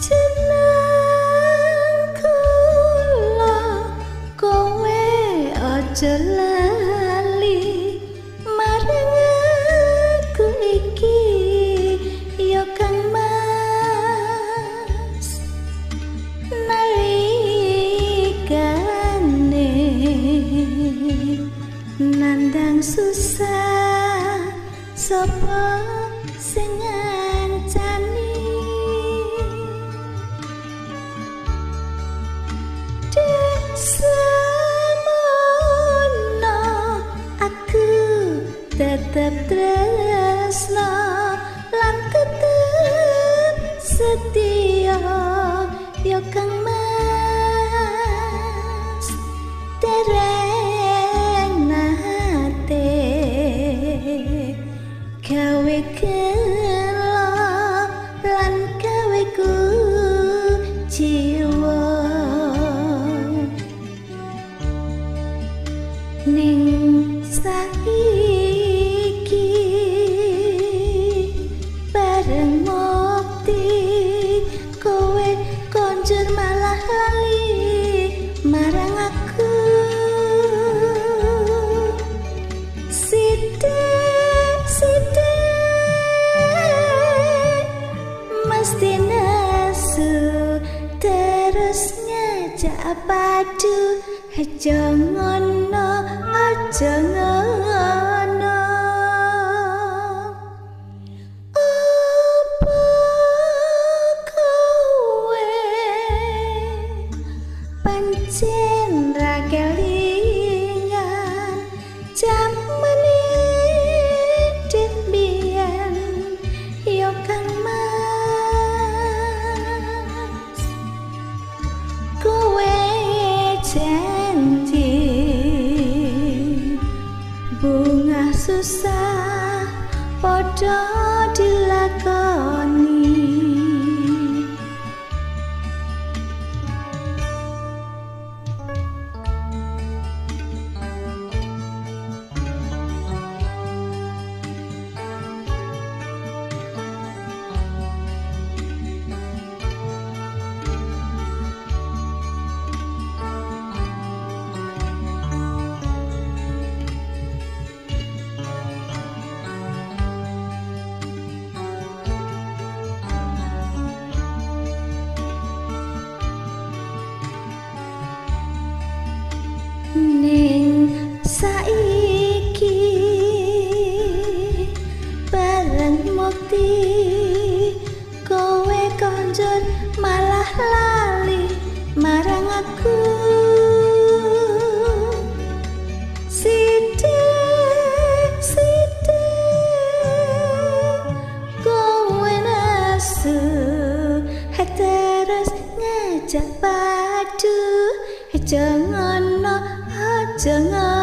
Jeneng kula kowe aja lali marang aku iki ya Kang Mas, nalikane nandang susah sapa sing ngancani. Semono aku tetep tresno lan tetep setia ya Kang Mas, dereng nate gawe gelo lan gawe kuciwa. Ning saiki bareng mukti kowe konjur malah lali marang aku. Sithik sithik mesti nesu terus ngajak padu. Aja ngono, aja ngono. Apa kowe pancen ra kelingan jamane dek biyen ya Kang Mas, kowe janji bunga susah padha dilakoni. Ning saiki bareng mukti kowe konjur malah lali marang aku. Sithik sithik kowe nesu terus ngajak padu. Aja ngono, aja ngono.